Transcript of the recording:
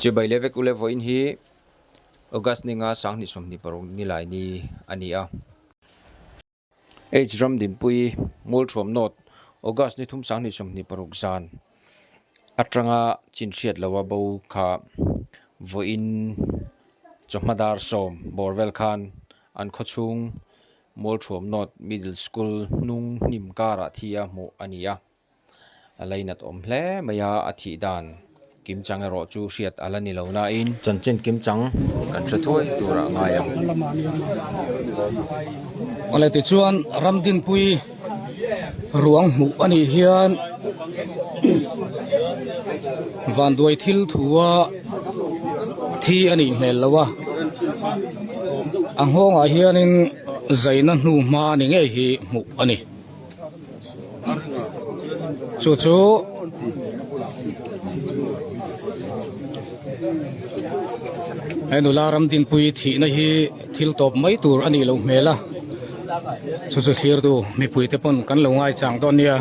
Chibai leh vek ule vawiin hi August ninga 2026 nilai ni a ni a. H Ramdinpui Mualthuam North August ni thum 2026 zan atanga chinhriat loa bo kha vawiin chawhma dar sawm bawr vel khan an khawchhung Mualthuam North Middle School hnung hnim karah thi a hmuh a ni a. A lainat awm hle mai a, a thih dan kim chang erawh chu hriat a la ni lo nain chanchin kim chang kan hre thuai tur ah ngai ang. Awle tichuan Ramdinpui ruang hmuh a nih hian vanduai thil thua thi a nih hmel lo a, a nghawngah hianin zaina hnu hma ni ngei hi hmuh a ni. Chu chu he nula Ramdinpui thihna hi thil tawp mai tur a nih loh hmel a chu chu thlir tu mipui te pawn kan lo ngaichang dawn nia.